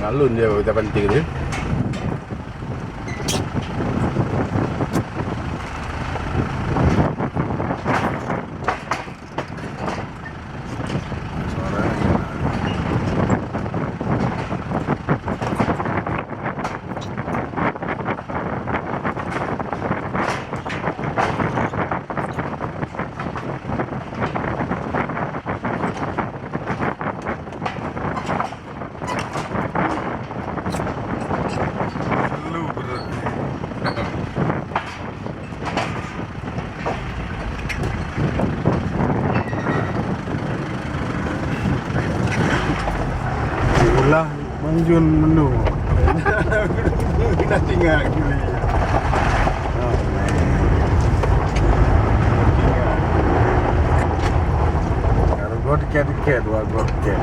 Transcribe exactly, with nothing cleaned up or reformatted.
Alun dia, dia penting dia. Lu berhenti. Ulah manjun menu. Kena tinggal kali. Kalau gua tiket-tiket, dua gua tiket.